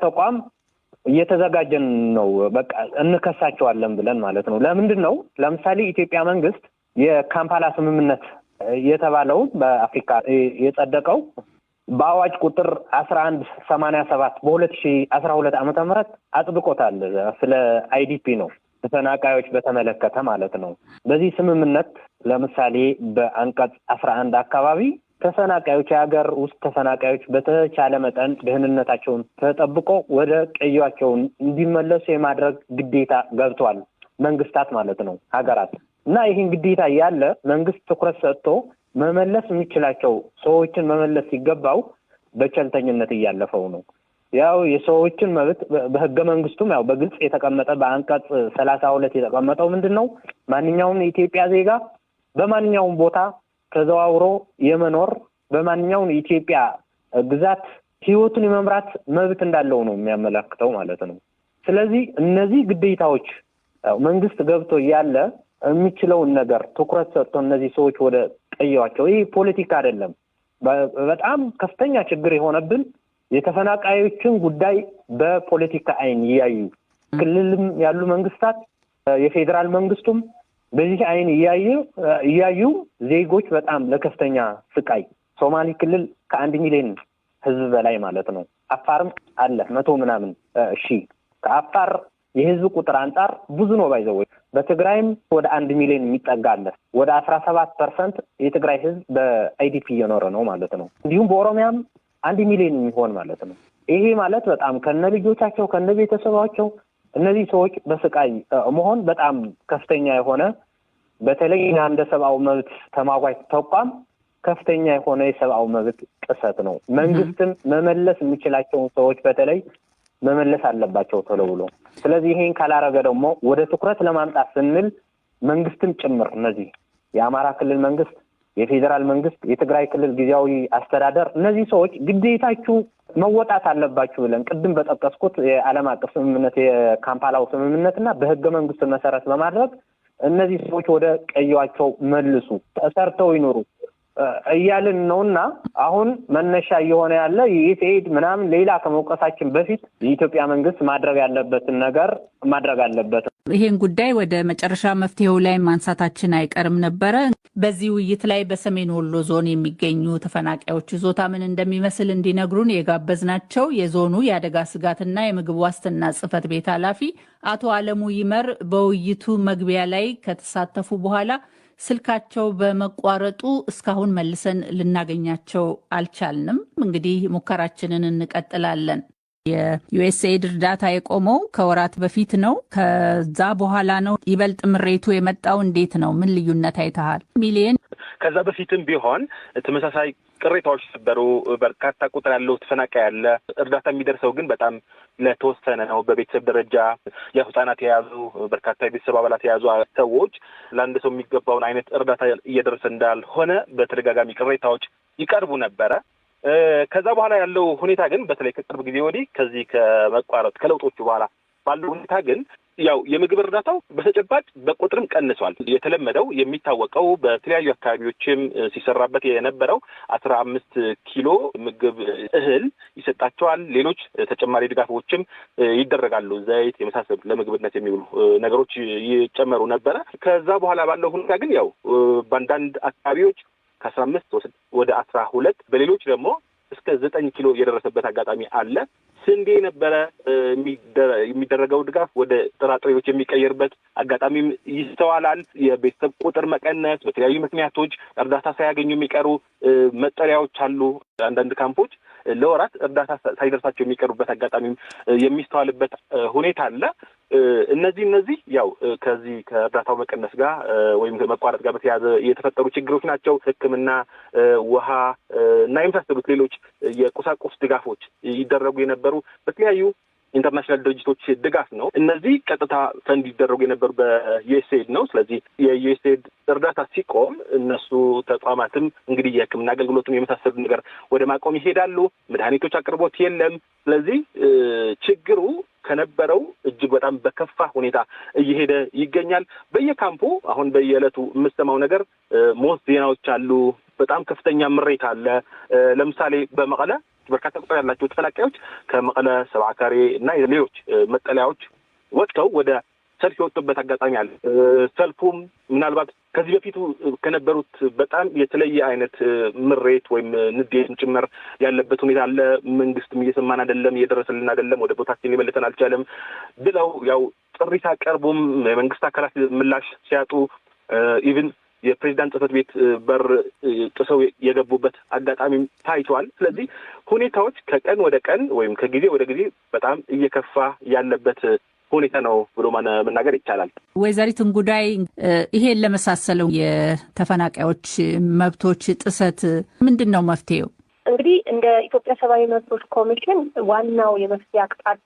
ተቋም እየተዘጋጀን ነው። በቃ እንከሳቸዋለን ብለን ማለት ነው። ለምንድን ነው? ለምሳሌ ኢትዮጵያ መንግስት የካምፓላ ስምምነት የተባለው በአፍሪካ የጸደቀው በአዋጅ ቁጥር 1187 በ2012 ዓመተ ምህረት አጽድቆታል። ስለ አይዲፒ ነው፣ ተፈናቃዮች በተመለከተ ማለት ነው። በዚህ ስምምነት ለምሳሌ በአንቀጽ 11 አካባቢ ተፈናቃዮች፣ የሀገር ውስጥ ተፈናቃዮች በተቻለ መጠን ደህንነታቸውን ተጠብቆ ወደ ቀያቸውን እንዲመለሱ የማድረግ ግዴታ ገብቷል። መንግስታት ማለት ነው፣ ሀገራት። እና ይህን ግዴታ ያለ መንግስት ትኩረት ሰጥቶ መመለስ የሚችላቸው ሰዎችን መመለስ ሲገባው በቸልተኝነት እያለፈው ነው። ያው የሰዎችን መብት በህገ መንግስቱም ያው በግልጽ የተቀመጠ በአንቀጽ 32 የተቀመጠው ምንድን ነው? ማንኛውም የኢትዮጵያ ዜጋ በማንኛውም ቦታ ተዘዋውሮ የመኖር፣ በማንኛውም የኢትዮጵያ ግዛት ህይወቱን የመምራት መብት እንዳለው ነው የሚያመላክተው ማለት ነው። ስለዚህ እነዚህ ግዴታዎች መንግስት ገብቶ እያለ የሚችለውን ነገር ትኩረት ሰጥቶ እነዚህ ሰዎች ወደ ቀየዋቸው፣ ይህ ፖለቲካ አይደለም። በጣም ከፍተኛ ችግር የሆነብን የተፈናቃዮችን ጉዳይ በፖለቲካ አይን እያዩ ክልልም ያሉ መንግስታት፣ የፌዴራል መንግስቱም በዚህ አይን እያዩ ዜጎች በጣም ለከፍተኛ ስቃይ፣ ሶማሌ ክልል ከ1 ሚሊዮን ህዝብ በላይ ማለት ነው። አፋርም አለ 100 ምናምን ሺህ፣ ከአፋር የህዝብ ቁጥር አንጻር ብዙ ነው ባይዘው። በትግራይም ወደ 1 ሚሊዮን የሚጠጋ አለ። ወደ 17% የትግራይ ህዝብ በአይዲፒ እየኖረ ነው ማለት ነው። እንዲሁም በኦሮሚያም 1 ሚሊዮን የሚሆን ማለት ነው። ይሄ ማለት በጣም ከነ ልጆቻቸው ከነ ቤተሰባቸው እነዚህ ሰዎች በስቃይ መሆን በጣም ከፍተኛ የሆነ፣ በተለይ እንደ ሰብአዊ መብት ተሟጋች ተቋም ከፍተኛ የሆነ የሰብአዊ መብት ጥሰት ነው። መንግስትም መመለስ የሚችላቸውን ሰዎች በተለይ መመለስ አለባቸው ቶሎ ብሎ። ስለዚህ ይሄን ካላረገ ደግሞ ወደ ትኩረት ለማምጣት ስንል መንግስትም ጭምር እነዚህ የአማራ ክልል መንግስት፣ የፌዴራል መንግስት፣ የትግራይ ክልል ጊዜያዊ አስተዳደር እነዚህ ሰዎች ግዴታችሁ መወጣት አለባችሁ ብለን ቅድም በጠቀስኩት የዓለም አቀፍ ስምምነት የካምፓላው ስምምነት እና በህገ መንግስቱ መሰረት በማድረግ እነዚህ ሰዎች ወደ ቀያቸው መልሱ፣ ሰርተው ይኖሩ እያልን ነውና አሁን መነሻ እየሆነ ያለ የኢስኤድ ምናምን ሌላ ከመውቀሳችን በፊት የኢትዮጵያ መንግስት ማድረግ ያለበትን ነገር ማድረግ አለበት። ይሄን ጉዳይ ወደ መጨረሻ መፍትሄው ላይ ማንሳታችን አይቀርም ነበረ። በዚህ ውይይት ላይ በሰሜን ወሎ ዞን የሚገኙ ተፈናቃዮች ይዞታ ምን እንደሚመስል እንዲነግሩን የጋበዝናቸው የዞኑ የአደጋ ስጋትና የምግብ ዋስትና ጽሕፈት ቤት ኃላፊ አቶ አለሙ ይመር በውይይቱ መግቢያ ላይ ከተሳተፉ በኋላ ስልካቸው በመቋረጡ እስካሁን መልሰን ልናገኛቸው አልቻልንም። እንግዲህ ሙከራችንን እንቀጥላለን። የዩኤስኤድ እርዳታ የቆመው ከወራት በፊት ነው። ከዛ በኋላ ነው ይበልጥ ምሬቱ የመጣው። እንዴት ነው? ምን ልዩነት አይተሃል? ሚሊየን ከዛ በፊትም ቢሆን ተመሳሳይ ቅሬታዎች ነበሩ። በርካታ ቁጥር ያለው ተፈናቃይ ያለ፣ እርዳታ የሚደርሰው ግን በጣም ለተወሰነ ነው። በቤተሰብ ደረጃ ያው ህጻናት የያዙ፣ በርካታ የቤተሰብ አባላት የያዙ ሰዎች ለአንድ ሰው የሚገባውን አይነት እርዳታ እየደረሰ እንዳልሆነ በተደጋጋሚ ቅሬታዎች ይቀርቡ ነበረ። ከዛ በኋላ ያለው ሁኔታ ግን በተለይ ከቅርብ ጊዜ ወዲህ ከዚህ ከመቋረጥ ከለውጦቹ በኋላ ባለው ሁኔታ ግን ያው የምግብ እርዳታው በተጨባጭ በቁጥርም ቀንሷል። የተለመደው የሚታወቀው በተለያዩ አካባቢዎችም ሲሰራበት የነበረው 15 ኪሎ ምግብ እህል ይሰጣቸዋል። ሌሎች ተጨማሪ ድጋፎችም ይደረጋሉ። ዘይት የመሳሰሉ ለምግብነት የሚውሉ ነገሮች ይጨመሩ ነበረ። ከዛ በኋላ ባለው ሁኔታ ግን ያው በአንዳንድ አካባቢዎች ከ15 ወደ 12፣ በሌሎች ደግሞ እስከ 9 ኪሎ የደረሰበት አጋጣሚ አለ። ስንዴ ነበረ የሚደረገው ድጋፍ ወደ ጥራጥሬዎች የሚቀየርበት አጋጣሚም ይስተዋላል። የቤተሰብ ቁጥር መቀነስ፣ በተለያዩ ምክንያቶች እርዳታ ሳያገኙ የሚቀሩ መጠለያዎች አሉ። አንዳንድ ካምፖች ለወራት እርዳታ ሳይደርሳቸው የሚቀሩበት አጋጣሚም የሚስተዋልበት ሁኔታ አለ። እነዚህ ያው ከዚህ ከእርዳታው መቀነስ ጋር ወይም መቋረጥ ጋር በተያያዘ የተፈጠሩ ችግሮች ናቸው። ሕክምና፣ ውሃ እና የመሳሰሉት ሌሎች የቁሳቁስ ድጋፎች ይደረጉ የነበሩ በተለያዩ ኢንተርናሽናል ድርጅቶች ድጋፍ ነው። እነዚህ ቀጥታ ፈንድ ይደረጉ የነበሩ በዩኤስኤድ ነው። ስለዚህ የዩኤስኤድ እርዳታ ሲቆም እነሱ ተቋማትም እንግዲህ የሕክምና አገልግሎትም የመሳሰሉ ነገር ወደ ማቆም ይሄዳሉ። መድኃኒቶች አቅርቦት የለም። ስለዚህ ችግሩ ከነበረው እጅግ በጣም በከፋ ሁኔታ እየሄደ ይገኛል። በየካምፑ አሁን በየዕለቱ የምሰማው ነገር ሞት ዜናዎች አሉ። በጣም ከፍተኛ ምሬት አለ። ለምሳሌ በመቀለ በርካታ ቁጥር ያላቸው ተፈናቃዮች ከመቀለ፣ 70 ካሬ እና ሌሎች መጠለያዎች ወጥተው ወደ ሰልፍ የወጡበት አጋጣሚ አለ። ሰልፉም ምናልባት ከዚህ በፊቱ ከነበሩት በጣም የተለየ አይነት ምሬት ወይም ንዴትም ጭምር ያለበት ሁኔታ አለ። መንግስትም እየሰማን አይደለም፣ እየደረሰልን አይደለም፣ ወደ ቦታችን ሊመልሰን አልቻለም ብለው ያው ጥሪ ሲያቀርቡም የመንግስት አካላት ምላሽ ሲያጡ even የፕሬዚዳንት ጽሕፈት ቤት በር ጥሰው የገቡበት አጋጣሚም ታይቷል። ስለዚህ ሁኔታዎች ከቀን ወደ ቀን ወይም ከጊዜ ወደ ጊዜ በጣም እየከፋ ያለበት ሁኔታ ነው ብሎ መናገር ይቻላል። ወይዘሪት እንጉዳይ፣ ይሄን ለመሳሰለው የተፈናቃዮች መብቶች ጥሰት ምንድን ነው መፍትሄው? እንግዲህ እንደ ኢትዮጵያ ሰብአዊ መብቶች ኮሚሽን ዋናው የመፍትሄ አቅጣጫ